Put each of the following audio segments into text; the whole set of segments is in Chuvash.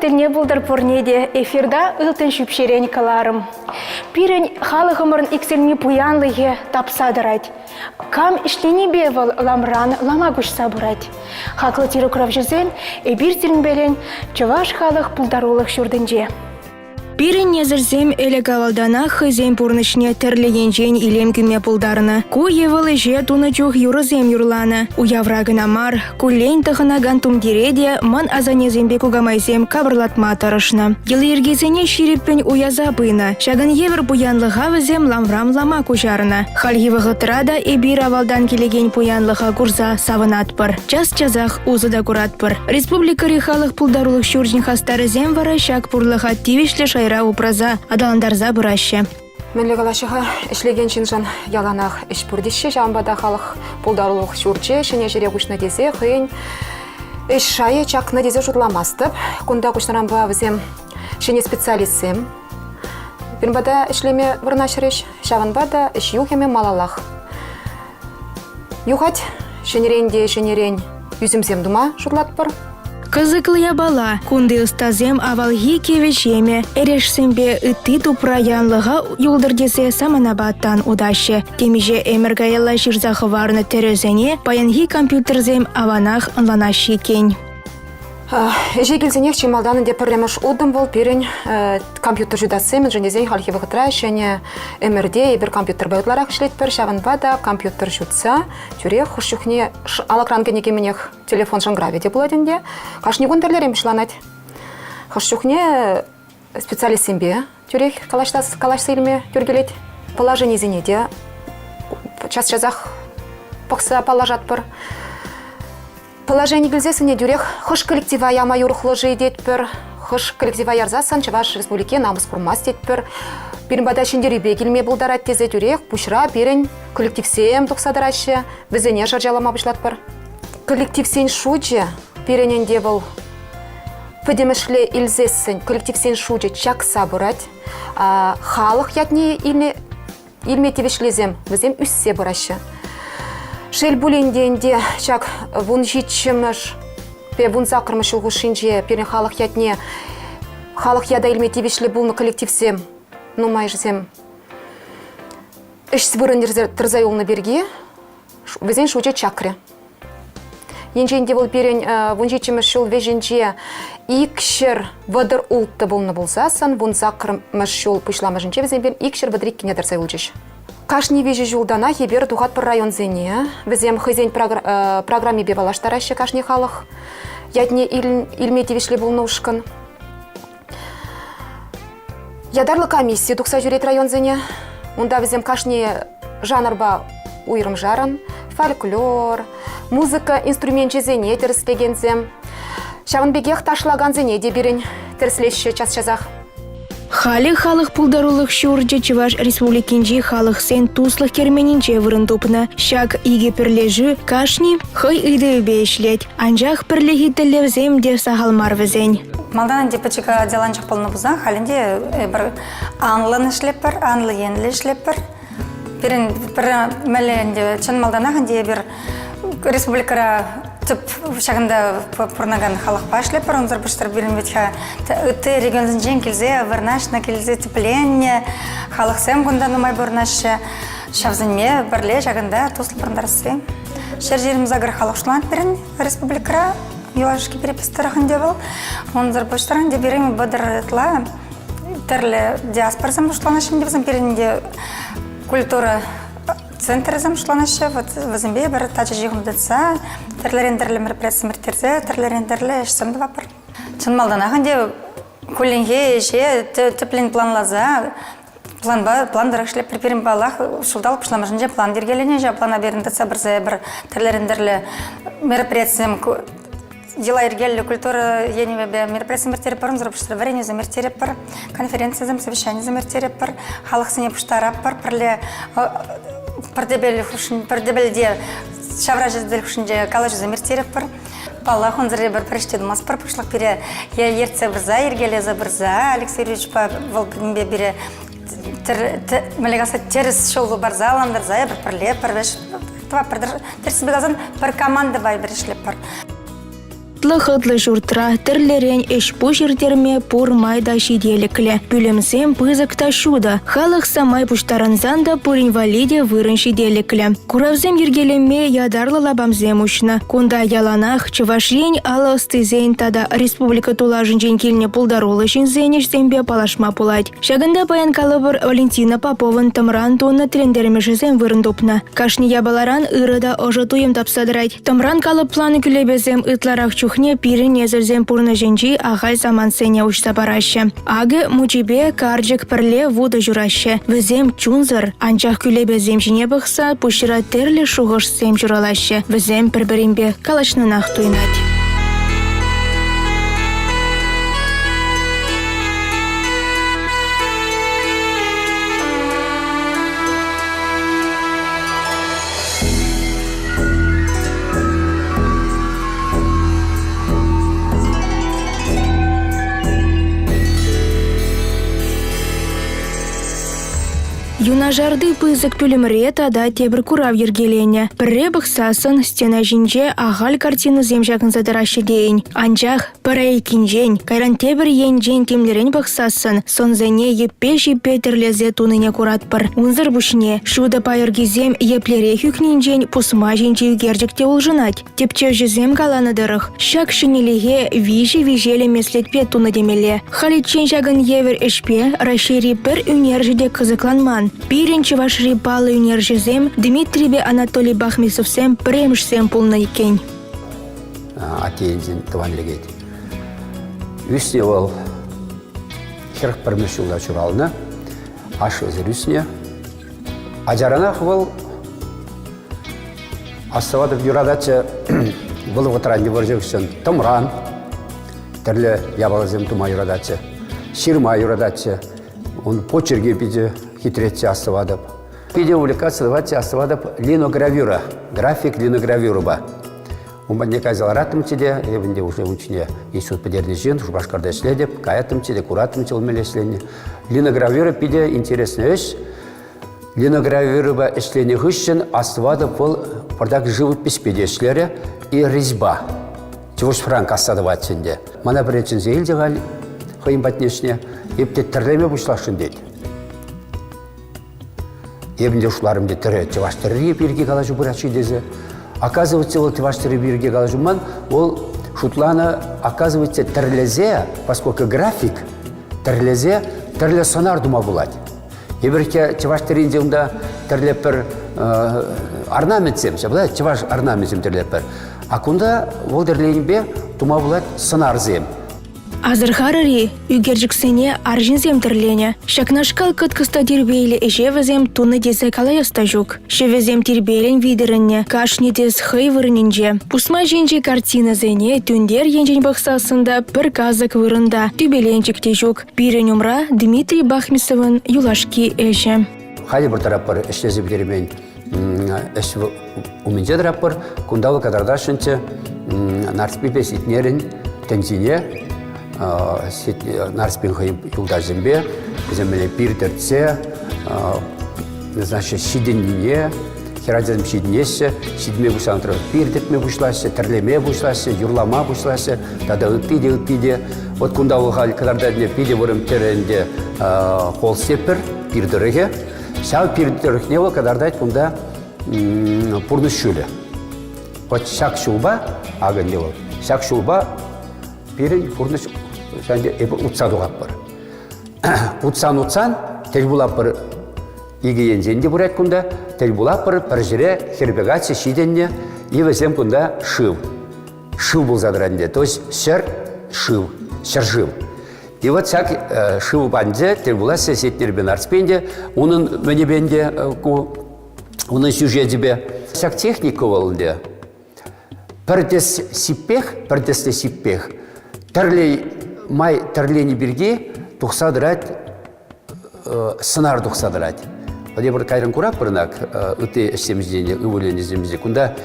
тӗлне пултӑр пурне те эфирта ылтӑн ҫӳпҫерен кӑларӑм. Пирӗн халӑхӑмӑрӑн иксӗлми пуянлӑхӗ тапса тӑрать. Кам ӗҫленипе вӑл ламран лама куҫса пырать. Хаклӑ тирокравҫӑсем, эпир сирӗнпелен Чӑваш халӑх пултарулӑх ҫуртӗнче. Пирӗн несӗлсем ӗлӗк-авалтанах хӑйсен пурнӑҫне тӗрлӗ енчен илем кӳме пултарнӑ. Ку е вӑл ӗҫе тунӑ чух юрӑсем юрланӑ. Уявра кӑна мар, куллен тӑхӑнакан тумтире те мӑн асаннесемпе кукамайсем капӑрлатма тӑрӑшнӑ. Йӑли-йӗркесене ҫирӗппӗн уяса пынӑ. Ҫакӑн евӗр пуянлӑха вӗсем ламран лама куҫарнӑ. Хальхи вӑхӑтра та эпир авалтан килекен пуянлӑха курса савӑнатпӑр. Час-часах усӑ та куратпӑр. Республикӑри халӑх пултарулӑх ҫурчӗн хастарӗсем вара ҫак пурлӑха тивӗҫлӗ шайра упраса аталантарса пыраҫҫӗ. Мӗнле калаҫҫӗ-ха, ӗҫлекен ҫыншӑн яланах ӗҫ пур теҫҫӗ, ҫавӑнпа та халӑх пултарулӑх ҫурчӗ ҫӗнӗ ҫӗре куҫнӑ тесе хӑйӗн ӗҫ шайӗ чакнӑ тесе шутламастӑп. Кунта куҫнӑранпа вӗсем ҫӗнӗ специалистсем пирӗн пата ӗҫлеме вырнаҫрӗҫ, ҫавӑнпа та ӗҫ юхӑмӗ малаллах. Юхать ҫӗнӗрен те ҫӗнӗрен ӳсӗмсем тума шутлатпӑр. Кӑсӑклӑ япала. Кунти ӑстасем авалхи кӗвӗ-ҫемӗ, эрешсемпе ытти тупра янлӑха юлтӑр тесе саманапа тан утаҫҫӗ. Темиҫе ӗмӗр каялла ҫырса хӑварнӑ тӗрӗсене паянхи компьютерсем аванах ӑнланаҫҫӗ иккен. Ӗҫе килсенех чи малтан ӗнтӗ пӗрремӗш утӑм вӑл пирӗн компьютер ҫутасси, мӗншӗн тесен хальхи вӑхӑтра ҫӗнӗ ӗмӗрте эпир компьютерпа ытларах ӗҫлетпӗр, ҫавӑнпа та компьютер ҫутса тӳрех хӑш чухне алӑкран кӗнекеменех телефон шӑнкӑравӗ те пулать ӗнтӗ. Кашни кун тӗрлӗрен пуҫланать. Хӑш чухне специалистсемпе тӳрех калаҫса илме тӳр килет. Положенисене те час-часах пӑхса паллашатпӑр. Положени килсессӗн тӳрех хӑш коллектива яма юрӑхлӑ-ши тетпӗр, хӑш коллектива ярсассӑн Чӑваш Республики намӑс курмасть тетпӗр. Пирӗн пата ҫӗнтерӳпе килме пултарать тесе тӳрех пуҫра пирӗн коллективсем тухса тӑраҫҫӗ, вӗсене шӑрҫалама пуҫлатпӑр. Коллективсен шучӗ пирӗн ӗнтӗ вӑл пӗтӗмӗшле илсессӗн коллективсен шучӗ чакса пырать. Халӑх ятне илнӗ илме тивӗҫлисем вӗсем ӳссе пыраҫҫӗ. Шел пулин те ӗнтӗ ҫак 17-мӗш 18-мӗш ҫул хушшинче пирӗн халӑх ятне халӑх ята илме тивӗҫлӗ пулнӑ коллективсем нумайӑшӗсем ӗҫ вырӑнӗсӗр тӑрса юлнӑ пирки вӗсен шучӗ чакрӗ. Енчен те вӑл пирӗн 17-мӗш ҫул вӗҫӗнче 236 пулнӑ пулсассӑн, 18-мӗш ҫул пуҫламӑшӗнче вӗсем пирӗн 232-не тӑрса юлчӗҫ. Кашни виҫӗ ҫултанах эпир тухатпӑр районсене. Вӗсем хӑйсен программипе паллаштараҫҫӗ кашни халӑх ятне илме тивӗҫлӗ пулнӑ ушкӑн. Ятарлӑ комисси тухса ҫӳрет районсене. Унта вӗсем кашни жанрпа уйрӑмшарӑн фольклор, музыка инструменчӗсене тӗрӗслекенсем, ҫавӑн пекех ташлакансене те пирӗн тӗрӗслеҫҫӗ час-часах. Халӗ халӑх пултарулӑх ҫурчӗ Чӑваш Республикинчи халӑхсен туслӑх керменӗнче вырӑн тупнӑ. Ҫак икӗ пӗрлешӳ кашни хӑй ыйтӑвӗпе ӗҫлет. Анчах пӗрлехи тӗллевсем те сахал мар вӗсен. Малтан ӗнтӗ пӗчӗк отделанчӑк пулнӑ пулсан, халь ӗнтӗ эпир анлӑн ӗҫлетпӗр, анлӑ енлӗ ӗҫлетпӗр. Пирӗн пӗр меллӗ ӗнтӗ чӑн малтанах ӗнтӗ эпир республикӑра тӗп ҫакӑнта пурӑнакан халӑхпа ӗҫлетпӗр. Унсӑр пуҫсӑр пирӗн вӗт-ха ытти регионсенчен килсе вырнаҫнӑ, килсе тӗпленнӗ халӑхсем кунта нумай пурӑнаҫҫӗ. Ҫавсене пӗрле ҫакӑнта туслӑ пурӑнтарасси. 128 халӑх шутланать пирӗн республикӑра. Юлашки перепись тӑрӑхӗнче вӑл. Унсӑр пуҫсӑр ӗнтӗ пирӗн 30 ытла тӗрлӗ диаспорасем шутланаҫҫӗ ӗнтӗ вӗсем. Пирӗн те культура центрӗсем шутланаҫҫӗ. Вот вӗсемпе пӗр тачӑ ҫыхӑну тытса тӗрлӗрен тӗрлӗ мероприятисем ирттерсе тӗрлӗрен тӗрлӗ ӗҫсем тӑватпӑр. Чӑн малтанах ӗнтӗ кулленхи ӗҫе тӗплӗн планласа Планпа план тӑрӑх ӗҫлетпӗр. Пирӗн паллах, ҫулталӑк пуҫламӑшӗнче план йӗркеленӗ. Ҫав плана пирӗн тытса пырса эпир тӗрлӗрен тӗрлӗ мероприятисем йӑла-йӗркеллӗ культура енӗпе мероприятисем ирттеретпӗр, унсӑр пуҫсӑр вӗренӳсем ирттеретпӗр, конференцисем, совещанисем ирттеретпӗр, халӑхсене пуҫтаратпӑр, пӗрле пӗр тӗпелте ҫавра сӗтел хушшинче калаҫусем ирттеретпӗр. Паллах, унсӑр эпир пӗр ӗҫ те тумастпӑр. Пуҫлӑх пире ертсе пырса, йӗркелесе пырса, Алексей Юрьевичпа вӑл пӗтӗмпе пире мӗнле каласа тӗрӗс ҫул парса, ӑнлантарса эпир пӗрле пӗр ӗҫ тӑватпӑр. Тӗрӗссипе каласан, пӗр командӑпа эпир ӗҫлетпӗр. Хӑтлӑ-хӑтлӑ ҫуртра тӗрлӗрен ӗҫ-пуҫ ирттерме пур май та ҫителӗклӗ. Пӳлӗмсем пысӑк та ҫутӑ. Халӑх самай пуҫтарӑнсан та пурин валли те вырӑн ҫителӗклӗ. Куравсем йӗркелеме ятарлӑ лапамсем уҫнӑ. Кунта яланах Чӑваш Ен алӑ ӑстисен тата республика тулашӗнчен килнӗ пултаруллӑ ҫынсен ӗҫсемпе паллашма пулать. Ҫакӑнта паян калӑпӑр Валентина Поповӑн тӑмран тунӑ тӗлӗнтермӗшӗсем вырӑн тупнӑ. Кашни япаларан ырӑ та ӑшӑ туйӑм тапса тӑрать. Тӑмран калӑпланӑ кӳлепесем ытларах чухне пирӗн несӗлсен пурнӑҫӗнчи ахаль самантсене уҫса параҫҫӗ. Акӑ мучипе карчӑк пӗрле вутӑ ҫураҫҫӗ. Вӗсем чунсӑр, анчах кӳлепесем ҫине пӑхса пуҫра тӗрлӗ шухӑшсем ҫуралаҫҫӗ. Вӗсем пӗр-пӗринпе калаҫнӑнах туйӑнать. Юнашарти пысӑк пӳлӗмре тата тепӗр курав йӗркеленӗ. Пӗрре пӑхсассӑн стена ҫинче ахаль картинӑсем ҫакӑнса тӑраҫҫӗ тейӗн. Анчах пӗр айккинчен, кайран тепӗр енчен тимлӗрен пӑхсассӑн сӑнсене йӗппе-ҫиппе тӗрлесе тунине куратпӑр. Унсӑр пуҫне ҫутӑ пайӑркисем еплерех ӳкнинчен пусма ҫинчи ӳкерчӗк те улшӑнать. Тӗпчевҫӗсем каланӑ тӑрӑх, ҫак ҫӗнӗлӗхе виҫӗ виҫеллӗ меслетпе тунӑ темелле. Халиччен ҫакӑн евӗр ӗҫпе Раҫҫейри пӗр ӳнерҫӗ те кӑсӑкланман. Пирӗн Чӑвашри паллӑ ӳнерҫӗсем Дмитрийпе Анатолий Бахмисовсем пӗрремӗшсем пулнӑ иккен. Атте енчен тӑван лекет. Ӳснӗ вӑл 41-мӗш ҫулта ҫуралнӑ. Ашшӗсӗр ӳснӗ. Ачаранах вӑл астӑватӑп юрататчӗ вӑл вӑхӑтра ӗнтӗ вӑрҫӑ хыҫҫӑн тӑмран тӗрлӗ япаласем тума юрататчӗ. Ҫырма юрататчӗ. Ун почеркӗ питӗ хитретчӗ астӑватӑп. Питӗ увлекаться тӑватчӗ астӑватӑп линогравюра, график линогравюрӑпа. Ун патне кайса лараттӑмччӗ те, эпӗ ӗнтӗ уже ун ҫине институт пӗтернӗ ҫын, Шупашкарта ӗҫлетӗп, каяттӑмччӗ те, кураттӑмччӗ вӑл мӗнле ӗҫленине. Линогравюра питӗ интересный ӗҫ. Линогравюрӑпа ӗҫленӗ хыҫҫӑн астӑватӑп вӑл пӑртак живопиҫпе те ӗҫлерӗ и резьба. Чӑвашран касса тӑватчӗ ӗнтӗ. Мана пӗрре чӗнсе илчӗ халь хӑйӗн патне ӗҫне. Эп те тӗрлеме пуҫласшӑн тет. Эпӗ те шутларӑм те тӗрӗ чӑваш тӗрри пирки калаҫу пырать-ши тесе. Оказывается, вӑл чӑваш тӗрри пирки калаҫу ман, вӑл шутланӑ, оказывается, тӗрлесе, поскольку график, тӗрлесе тӗрлӗ сӑнар тума пулать. Эпир чӑваш тӗрринче унта тӗрлетпӗр орнаментсем, ҫапла чӑваш орнаментсем тӗрлетпӗр. А кунта вӑл тӗрленипе тума пулать сӑнарсем. Асӑрхарӑр-и, ӳкерчӗксене арҫынсем тӗрленӗ. Ҫакнашкал кӑткӑс та тирпейлӗ ӗҫе вӗсем тунӑ тесе калаяс та ҫук. Ҫӗвӗсем тирпейлӗн витӗрӗннӗ, кашни тӗс хӑй вырӑнӗнче. Пусма ҫинчи картинӑсене тӳнтер енчен пӑхсассӑн та пӗр касӑк вырӑнта, тӳпеленчӗк те ҫук. Пирӗн умра Дмитрий Бахмисовӑн юлашки ӗҫӗ. Халӗ пӗр тӑратпӑр ӗҫлесе пӗтермен ӗҫ умӗнче тӑратпӑр. Кунта вӑл кӑтартасшӑнччӗ Нарспипе Ситнерӗн тӗнчине Нарспин хӑйӗн юлташӗсемпе вӗсем мӗне пир тӗртсе значит, ҫитӗннине хӗрачасем ҫитӗнеҫҫӗ, ҫитӗнме пуҫланӑ тӑрӑх пир тӗртме пуҫлаҫҫӗ, тӗрлеме пуҫлаҫҫӗ, юрлама пуҫлаҫҫӗ тата ытти те, ытти те. Вот кунта вӑл халь кӑтартать питӗ вӑрӑм тӗрӗ ӗнтӗ холстеппер, пир тӑрӑхӗ. Ҫав пир тӑрӑхне вӑл кӑтартать кунта пурнӑҫ ҫулӗ. Вот ҫак ҫулпа, акӑ ӗнтӗ вӑл, ҫак ҫулпа пирӗн пурнӑҫ эпир утса тухатпӑр. Утсан-утсан тӗл пулатпӑр икӗ енчен те пырать кунта, тӗл пулатпӑр пӗр ҫӗре хӗрпе каччӑ ҫитӗннӗ, и вӗсем кунта шыв. Шыв пулса тӑрать ӗнтӗ, то есть ҫӗр, шыв, ҫӗршыв. И вот ҫак шыв панчӗ, тӗл пулаҫҫӗ Сетнерпе Нарспи ӗнтӗ, унӑн мӗнӗпе ӗнтӗ ку, унӑн сюжечӗпе. Ҫак техника вӑл ӗнтӗ пӗр тӗс сиппех, пӗр тӗслӗ сиппех тӗрлӗ май тӗрлени пирки тухса тӑрать сӑнар тухса тӑрать. Эпир кайран куратпӑр ӑна ытти ӗҫсем ҫинчен, ывӑлӗн ӗҫсем ҫинчен. Кунта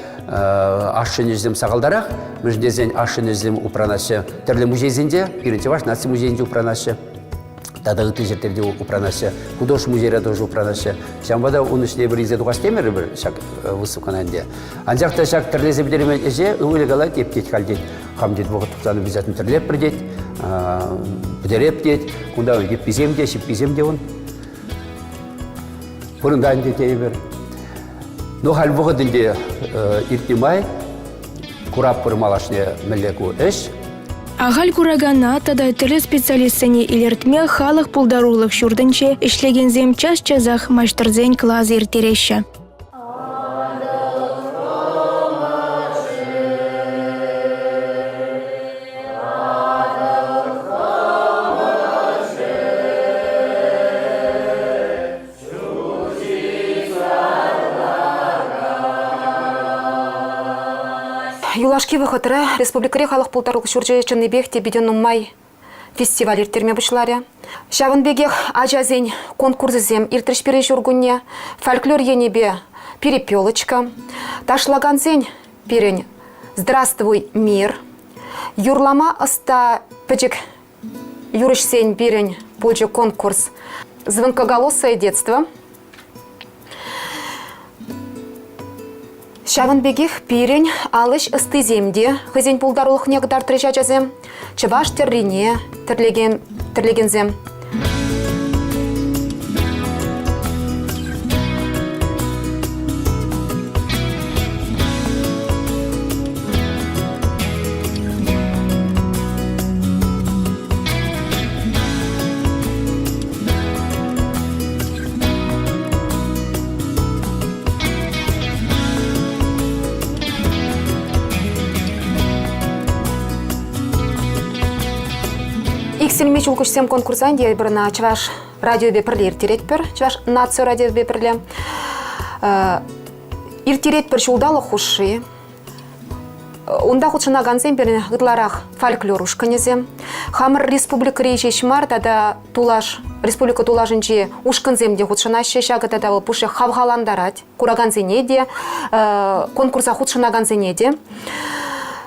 ашшӗн ӗҫӗсем сахалтарах, мӗншӗн тесен ашшӗн ӗҫӗсем упранаҫҫӗ тӗрлӗ музейсенче, пирӗн Чӑваш наци музейӗнче упранаҫҫӗ. Тата ытти ҫӗрте те упранаҫҫӗ. Худож музейре тоже упранаҫҫӗ. Ҫавӑнпа та ун ӗҫне эпир илсе тухас темерӗмӗр ҫак выставкӑна ӗнтӗ. Анчах та ҫак тӗрлесе пӗтермен ӗҫе ывӑлӗ калать, эп тет халь тет, хам тет вӑхӑт тупсан обязательно тӗрлеппӗр тет, пӗтереп тет. Кунта йӗпписем те, ҫипписем те ун. Вырӑнта ӗнтӗ тейӗпӗр. Ну, халь вӑхӑт ӗнтӗ иртнӗ май кураппӑр малашне мӗнле ку ӗҫ. Ахаль куракана тата тӗрлӗ специалистсене илӗртме халӑх пултарулӑх ҫуртӗнче ӗҫлекенсем час-часах маҫтӑрсен класӗ ирттереҫҫӗ. Юлашки вӑхӑтра республикӑри халӑх пултарулӑх ҫурчӗ чӑннипех те питӗ нумай фестиваль ирттерме пуҫларӗ. Ҫавӑн пекех ачасен конкурсӗсем иртрӗҫ пирӗн ҫуркунне. Фольклор енӗпе «Перепелочка», ташлакансен пирӗн «Здравствуй, мир», юрлама ӑста пӗчӗк Юрӑҫсен пирӗн пулчӗ конкурс «Звонкоголосое детство». Ҫавӑн пекех пирӗн ал ӗҫ ӑстисем те хӑйсен пултарулӑхне кӑтартрӗҫ ачасем. Чӑваш тӗррине тӗрлекен, тӗрлекенсем. Иксӗлми ҫулкуҫсем конкурса ӗнтӗ эпир ӑна Чӑваш радиопе пӗрле ирттеретпӗр, Чӑваш наци радиовӗпе пӗрле. Ирттеретпӗр ҫулталӑк хушши. Унта хутшӑнакансем пирӗн ытларах фольклор ушкӑнӗсем. Хамӑр республикӑри ҫеҫ мар тата тулаш, республика тулашӗнчи ушкӑнсем те хутшӑнаҫҫӗ. Ҫакӑ тата вӑл пушшех хавхалантарать куракансене те, конкурса хутшӑнакансене те.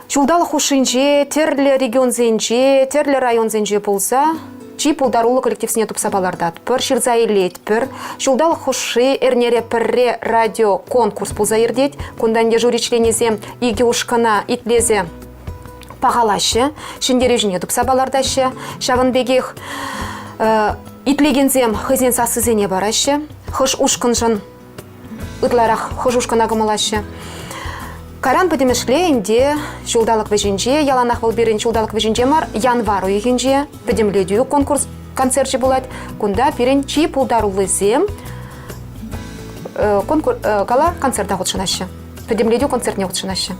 Ҫулталӑк хушшинче тӗрлӗ регионсенче, тӗрлӗ районсенче пулса чи пултаруллӑ коллективсене тупса палӑртатпӑр, ҫырса илетпӗр. Ҫулталӑк хушши эрнере пӗрре радио конкурс пулса иртет. Кунта ӗнтӗ жюри членӗсем икӗ ушкӑна итлесе пахалаҫҫӗ, ҫӗнтерӳҫӗне тупса палӑртаҫҫӗ. Ҫавӑн пекех итлекенсем хӑйсен сассисене параҫҫӗ. Хӑш ушкӑншӑн ытларах хӑш ушкӑна кӑмӑллаҫҫӗ. Кайран пӗтӗмӗшле ӗнтӗ ҫулталӑк вӗҫӗнче, яланах вӑл пирӗн ҫулталӑк вӗҫӗнче мар, январь уйӑхӗнче пӗтӗмлетӳ конкурс концерчӗ пулать. Кунта пирӗн чи пултаруллисем конкурс гала концерта хутшӑнаҫҫӗ. Пӗтӗмлетӳ концертне хутшӑнаҫҫӗ.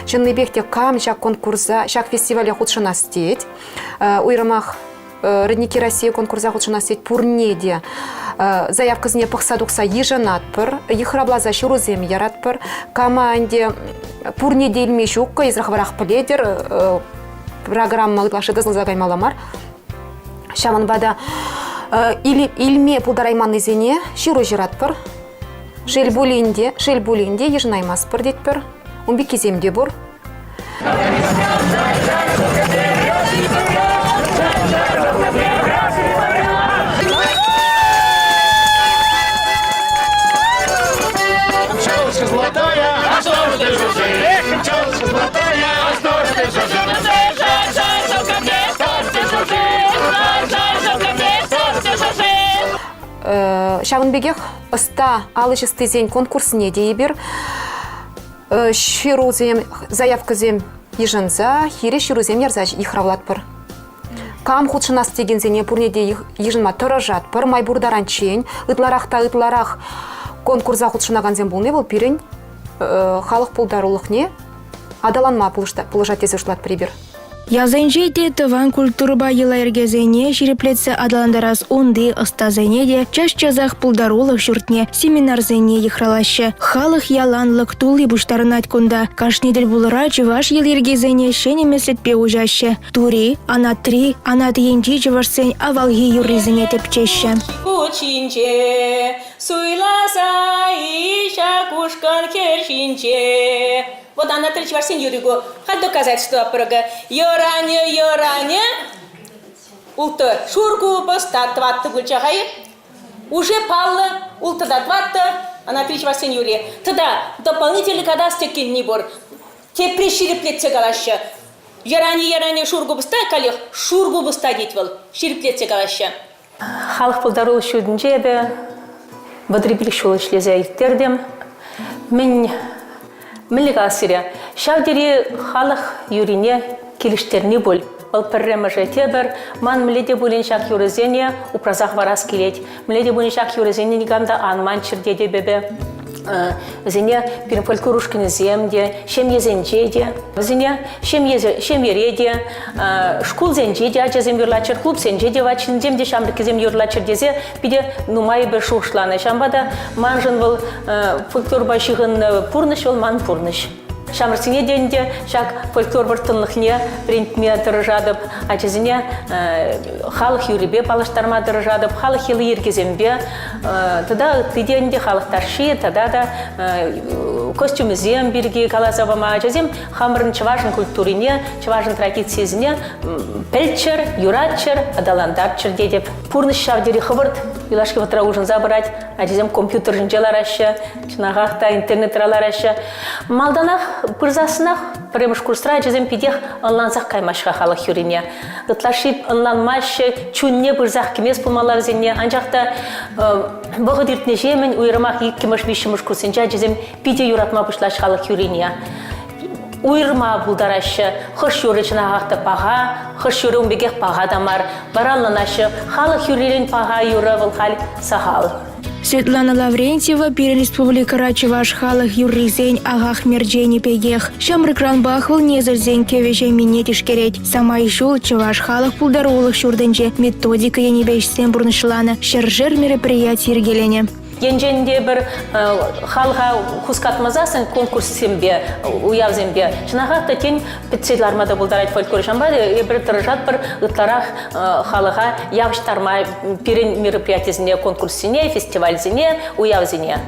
Чӑннипех те кам ҫак конкурса, ҫак фестивале хутшӑнас тет, уйрӑмах Родники России конкурса хутшӑнас тет пурне те заявкӑсене пӑхса тухса йышӑнатпӑр, йыхравласа ҫырусем яратпӑр. Кама ӗнтӗ пурне те илме ҫуккӑ, эсир хӑвӑрах пӗлетӗр, программа ытлашши тӑсӑлса каймалла мар. Ҫавӑнпа та илме пултарайманнисене ҫыру ҫыратпӑр. Шел пулин те, шел пулин те йышӑнаймастпӑр тетпӗр. Ун пеккисем те пур. Золотая, а что ж ты жужжишь? Эх, пчелочка золотая, а что ж ты жужжишь? Ҫавӑн пекех ӑста ал ӗҫ ӑстисен конкурсне те эпир ҫырусем, заявкӑсем йышӑнса хирӗҫ ҫырусем ярса йыхравлатпӑр. Кам хутшӑнас текенсене пурне те йышӑнма тӑрӑшатпӑр май пур таранччен. Ытларах та ытларах конкурса хутшӑнакансем пулни вӑл пирӗн халӑх пултарулӑхне. аталанма пулӑшать тесе шутлатпӑр эпир. Ялсенче те тӑван культурӑпа йӑла-йӗркесене ҫирӗплетсе аталантарас унти ӑстасене те час-часах пултарулӑх ҫуртне, семинарсене йыхралаҫҫӗ. Халӑх яланлӑх тулли пуҫтарӑнать кунта. Кашни тӗлпулура чӑваш йӑли-йӗркисене ҫӗнӗ меслетпе уҫаҫҫӗ. Тури, анатри, анат енчи чӑвашсен авалхи юррисене тӗпчеҫҫӗ. Кут ҫинче суйласа ҫак ушкӑн хӗр ҫинче. Вот Анатолий чӑвашсен юрри ку. Халь доказать, что апрӑкӑ. Йӑранӗ, йӑранӗ. Улттӑ. Шур купӑс та тӑваттӑ пулчӗ хай. Уже паллӑ, улттӑ та тӑваттӑ. Анатолий чӑвашсен юрри. Тата дополнительный кадастр текенни пур. Тепре ҫирӗплетсе калаҫҫӗ. Йӑранӗ-йӑранӗ шур купӑста, каллех шур купӑста тет вӑл. Ҫирӗплетсе калаҫҫӗ. Халӑх пултарулӑх ҫуртӗнче эпӗ 35 ҫул ӗҫлесе ирттертӗм. Мӗн, мӗнле калас сире, ҫав тери халӑх юррине килӗштерни пуль. Вӑл пӗрремӗшӗ тепӗр. Ман мӗнле те пулин ҫак юрӑсене упраса хӑварас килет. Мӗнле те пулин ҫак юрӑсене никам та ан манччӑр тетӗп эпӗ. Вӗсене пирӗн фольклор ушкӑнӗсем те, ҫемьесенче те, вӗсене ҫемьере те, шкулсенче те ачасем юрлаччӑр, клубсенче те ват ҫынсем те ҫамрӑккисем юрлаччӑр тесе питӗ нумай эпӗ шухӑшланӑ. Ҫавӑнпа та маншӑн вӑл фольклорпа ҫыхӑннӑ пурнӑҫ вӑл ман пурнӑҫ. Ҫамрӑксене те ӗнтӗ ҫак фольклор вӑрттӑнлӑхне вӗрентме тӑрӑшатӑп, ачасене халӑх юррипе паллаштарма тӑрӑшатӑп, халӑх йӑли-йӗркисемпе тата ытти те ӗнтӗ халӑх ташши тата та костюмӗсем пирки каласа пама ачасем хамӑрӑн чӑвашӑн культурине, чӑвашӑн традицийӗсене пӗлччӗр, юратчӑр, аталантарччӑр тетӗп. Пурнӑҫ ҫав тери хӑвӑрт юлашки вӑхӑтра улшӑнса пырать. Ачасем компьютер ҫинче лараҫҫӗ, чӑнахах та интернетра лараҫҫӗ. Малтанах пырсассӑнах пӗрремӗш курсра ачасем питех ӑнлансах каймаҫ-ха халӑх юррине. Ытлашши ӑнланмаҫҫӗ, чунне пырсах кӗмест пулмалла вӗсенне. Анчах та вӑхӑт иртнӗҫемӗн уйрӑмах иккӗмӗш, виҫҫӗмӗш курссенче ачасем питӗ юратма пуҫлаҫ халӑх юррине. Уйӑрма пултараҫҫӗ. Хӑш юрӑ чӑнахах та паха, хӑш юрӑ ун пекех паха та мар. Вара ӑнланаҫҫӗ, халӑх юррирен паха юрӑ вӑл халь сахал. Светлана Лаврентьева пирӗн республикӑра чӑваш халӑх юррисен ахах мерченӗ пекех. Ҫамрӑкранпах вӑл несӗлсен кӗвӗ ҫеммине тишкерет. Самай ҫул Чӑваш халӑх пултарулӑх ҫуртӗнче методика енӗпе ӗҫсем пурнӑҫланӑ, ҫӗршер мероприяти йӗркеленӗ. Енчен те пӗр халӑха хускатмасассӑн конкурссемпе, уявсемпе, чӑнахах та тен пӗтсе ларма та пултарать фольклор. Ҫавӑнпа эпир тӑрӑшатпӑр ытларах халӑха явӑҫтарма пирӗн мероприятисене, конкурссене, фестивальсене, уявсене.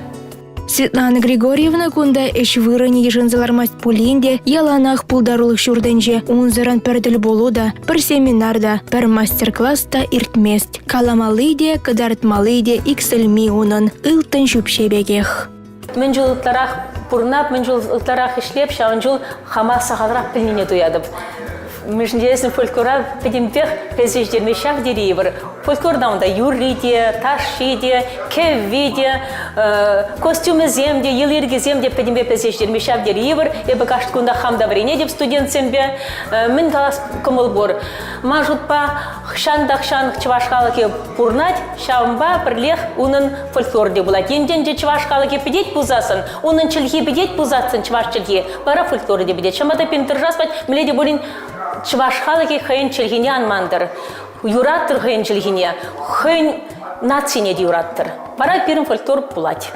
Светлана Григорьевна кунта ӗҫ вырӑнӗ йышӑнса лармасть пулин те яланах пултарулӑх ҫуртӗнче. Унсӑрӑн пӗр тӗлпулу та, пӗр семинар та, пӗр мастер-класс та иртмест. Каламалли те, кӑтартмалли те иксӗлми унӑн ылтӑн ҫӳпҫе пекех. Мӗн чул ытларах пурӑнап, мӗн чул ытларах ӗҫлеп, ҫавӑн чул хама сахалрах пӗлнине туятӑп. Мӗншӗн тесен фольклора пӗтӗмпех пӗлсе ҫитерме ҫав тери йывӑр. Фольклорта унта юрри те, ташши те, кӗвви те, костюмӗсем те, йӑли-йӗркисем те пӗтӗмпе пӗлсе ҫитерме ҫав тери йывӑр. Эпӗ кашни кунта хам та вӗренетӗп студентсемпе. Мӗн калас кӑмӑл пур. Ман шутпа, хӑҫан та хӑҫан чӑваш халӑхӗ пурӑнать, ҫавӑнпа пӗрлех унӑн фольклор те пулать. Енчен те чӑваш халӑхӗ пӗтет пулсассӑн, унӑн чӗлхи пӗтет пулсассӑн чӑваш чӗлхи, вара фольклорӗ те пӗтет. Ҫавӑнпа та пирӗн тӑрӑшас пулать, мӗнле те пулин чӑваш халӑхӗ хӑйӗн чӗлхине ан мантӑр, юраттӑр хӑйӗн чӗлхине, хӑйӗн нацине те юраттӑр. Вара пирӗн фольклор пулать.